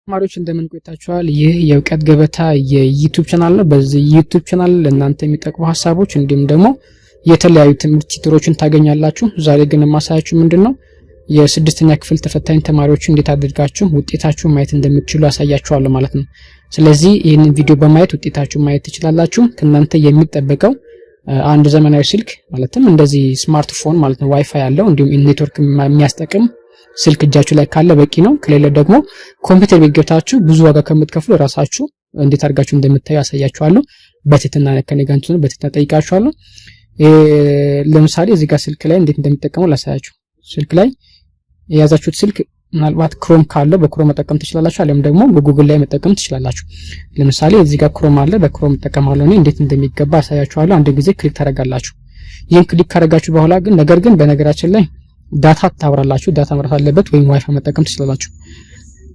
ተማሪዎች፣ እንደምን ቆይታችኋል? ይህ የእውቀት ገበታ የ YouTube channel ነው። በዚህ YouTube channel ለእናንተ የሚጠቅሙ ሀሳቦች እንዲሁም ደግሞ የተለያዩ ትምህርት tutorial ኦችን ታገኛላችሁ። ዛሬ ግን የማሳያችሁ ምንድን ነው፣ የስድስተኛ ክፍል ተፈታኝ ተማሪዎች እንዴት አድርጋችሁ ውጤታችሁን ማየት እንደምትችሉ አሳያችኋለሁ ማለት ነው። ስለዚህ ይህንን ቪዲዮ በማየት ውጤታችሁን ማየት ትችላላችሁ። ከእናንተ የሚጠበቀው አንድ ዘመናዊ ስልክ፣ ማለትም እንደዚህ ስማርትፎን ማለት ነው፣ ዋይፋይ ያለው እንዲሁም ኔትወርክ የሚያስጠቅም ስልክ እጃችሁ ላይ ካለ በቂ ነው። ከሌለ ደግሞ ኮምፒውተር ቤት ገብታችሁ ብዙ ዋጋ ከምትከፍሉ ራሳችሁ እንዴት አድርጋችሁ እንደምታዩ አሳያችኋለሁ። በትህትና ከኔ ጋር እንድትሆኑ በትህትና ጠይቃችኋለሁ። ለምሳሌ እዚህ ጋር ስልክ ላይ እንዴት እንደሚጠቀሙ ላሳያችሁ። ስልክ ላይ የያዛችሁት ስልክ ምናልባት Chrome ካለው በ Chrome መጠቀም ትችላላችሁ፣ አሊያም ደግሞ በጉግል ላይ መጠቀም ትችላላችሁ። ለምሳሌ እዚህ ጋር Chrome አለ፣ በ Chrome እጠቀማለሁ እኔ። እንዴት እንደሚገባ አሳያችኋለሁ። አንድ ጊዜ click ታደርጋላችሁ። ይህን click ካደረጋችሁ በኋላ ግን፣ ነገር ግን በነገራችን ላይ data ታብራላችሁ። Data መብራት አለበት ወይም ዋይፋይ መጠቀም ትችላላችሁ።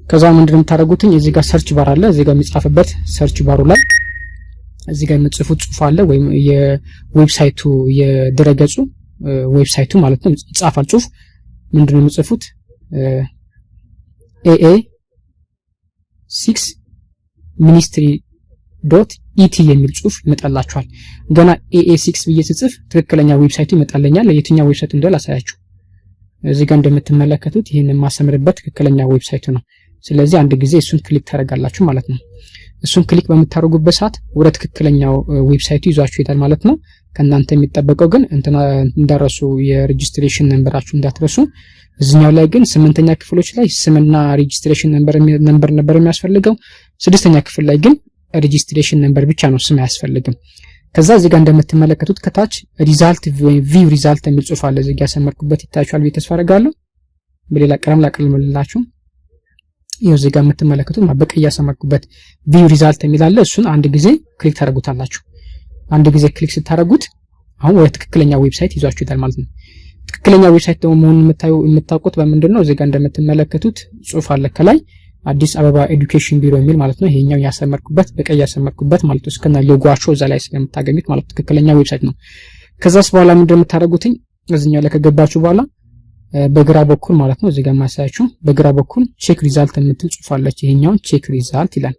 ከዛ ምንድነው የምታደርጉትኝ? እዚህ ጋር search bar አለ። እዚህ ጋር የሚጻፍበት search bar ኡ ላይ እዚህ ጋር የምትጽፉት ጽሁፍ አለ፣ ወይም የ website ኡ፣ የድረገጹ website ኡ ማለት ነው፣ ይጻፋል ጽሁፍ። ምንድነው የምጽፉት? aa6ministry.et የሚል ጽሁፍ ይመጣላችኋል። ገና AA6 ብዬ ስጽፍ ትክክለኛ website ኡ ይመጣልኛል። የትኛው website እንደሆነ ላሳያችሁ። እዚህ ጋር እንደምትመለከቱት ይህን የማሰምርበት ትክክለኛ website ኡ ነው። ስለዚህ አንድ ጊዜ እሱን click ታደርጋላችሁ ማለት ነው። እሱን click በምታደርጉበት ሰዓት ወደ ትክክለኛው website ኡ ይዟችሁ ይሄዳል ማለት ነው። ከእናንተ የሚጠበቀው ግን እንትና እንዳትረሱ፣ የ registration number ኣችሁ እንዳትረሱ። እዚኛው ላይ ግን ስምንተኛ ክፍሎች ላይ ስምና registration number ነበር የሚያስፈልገው። ስድስተኛ ክፍል ላይ ግን registration number ብቻ ነው፣ ስም አያስፈልግም። ከዛ እዚህ ጋር እንደምትመለከቱት ከታች result ወይም view result የሚል ጽሁፍ አለ። እዚህ ጋር ያሰመርኩበት ይታያችኋል ብዬ ተስፋ አደርጋለሁ። በሌላ ቀለም ላቀልምላችሁ። ይኸው እዚህ ጋር የምትመለከቱት በቀይ ያሰመርኩበት view result የሚል አለ። እሱን አንድ ጊዜ click ታደርጉታላችሁ። አንድ ጊዜ click ስታደርጉት አሁን ወደ ትክክለኛ website ይዟችሁ ይሄዳል ማለት ነው። ትክክለኛ website ደግሞ መሆኑን የምታውቁት በምንድን ነው? እዚህ ጋር እንደምትመለከቱት ጽሁፍ አለ ከላይ፣ አዲስ አበባ education ቢሮ የሚል ማለት ነው። ይሄኛው ያሰመርኩበት፣ በቀይ ያሰመርኩበት ማለት ነው። እስከነ ሎጓቸው እዛ ላይ ስለምታገኙት ማለት ትክክለኛ website ነው። ከዛስ በኋላ ምንድን ነው የምታደርጉትኝ? እዚኛው ላይ ከገባችሁ በኋላ በግራ በኩል ማለት ነው፣ እዚህ ጋር ማሳያችሁ በግራ በኩል check result የምትል ጽሁፍ አለች። ይሄኛውን check result ይላል።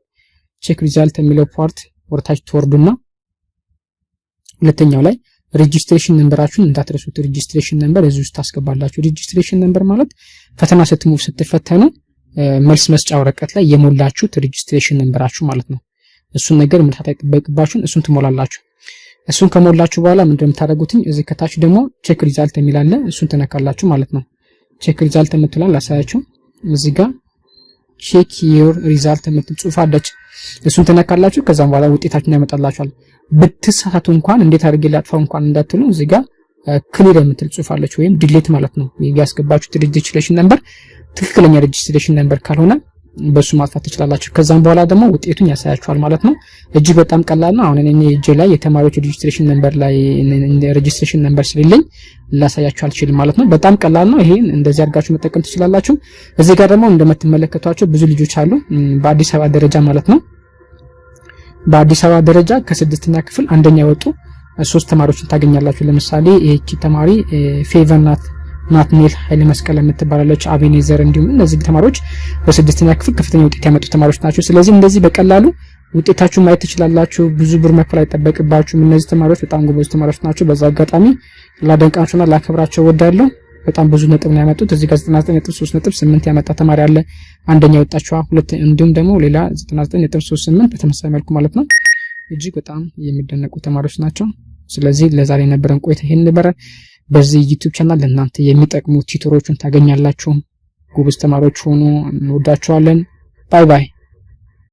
Check result የሚለው part ወደታች ትወርዱና ሁለተኛው ላይ registration number ኣችሁን እንዳትረሱት። Registration number እዚህ ውስጥ ታስገባላችሁ። Registration number ማለት ፈተና ስትፈተኑ መልስ መስጫ ወረቀት ላይ የሞላችሁት registration number ኣችሁ ማለት ነው። እሱን ነገር መርሳት አይጠበቅባችሁም። እሱን ትሞላላችሁ። እሱን ከሞላችሁ በኋላ ምንድነው የምታደርጉትኝ? እዚህ ከታች ደግሞ check result የሚል አለ። እሱን ትነካላችሁ ማለት ነው። Check result የምትለዋን ላሳያችሁ። እዚህ ጋር check your result የምትል ጽሁፍ አለች። እሱን ትነካላችሁ። ከዛም በኋላ ውጤታችሁን ያመጣላችኋል። ብትሳሳቱ እንኳን እንዴት አድርጌ ላጥፋው እንኳን እንዳትሉ፣ እዚህ ጋር clear የምትል ጽሁፍ አለች፣ ወይም delete ማለት ነው። ያስገባችሁት registration number ትክክለኛ registration number ካልሆነ በሱ ማጥፋት ትችላላችሁ። ከዛም በኋላ ደግሞ ውጤቱን ያሳያችኋል ማለት ነው። እጅግ በጣም ቀላል ነው። አሁን እኔ እጄ ላይ የተማሪዎች registration number ላይ registration number ስለሌለኝ ላሳያችሁ አልችልም ማለት ነው። በጣም ቀላል ነው። ይሄን እንደዚህ አድርጋችሁ መጠቀም ትችላላችሁ። እዚህ ጋር ደግሞ እንደምትመለከቷቸው ብዙ ልጆች አሉ በአዲስ አበባ ደረጃ ማለት ነው። በአዲስ አበባ ደረጃ ከስድስተኛ ክፍል አንደኛ የወጡ ሶስት ተማሪዎችን ታገኛላችሁ። ለምሳሌ ይህቺ ተማሪ ፌቨን ናት፣ ናትኔል ኃይለ መስቀል የምትባላለች፣ አቤኔዘር፣ እንዲሁም እነዚህ ተማሪዎች በስድስተኛ ክፍል ከፍተኛ ውጤት ያመጡ ተማሪዎች ናቸው። ስለዚህ እንደዚህ በቀላሉ ውጤታችሁን ማየት ትችላላችሁ። ብዙ ብር መክፈል አይጠበቅባችሁም። እነዚህ ተማሪዎች በጣም ጎበዝ ተማሪዎች ናቸው። በዛ አጋጣሚ ላደንቃቸውና ላከብራቸው እወዳለሁ። በጣም ብዙ ነጥብ ነው ያመጡት። እዚህ ጋር 99.3.8 ያመጣ ተማሪ አለ፣ አንደኛ ወጣችዋ፣ ሁለት፣ እንዲሁም ደግሞ ሌላ 99.38 በተመሳሳይ መልኩ ማለት ነው። እጅግ በጣም የሚደነቁ ተማሪዎች ናቸው። ስለዚህ ለዛሬ የነበረን ቆይታ ይሄን ነበረ። በዚህ YouTube channel ለእናንተ የሚጠቅሙ tutorial ኦችን ታገኛላችሁ። ጎበዝ ተማሪዎች ሆኑ። እንወዳችኋለን። Bye bye።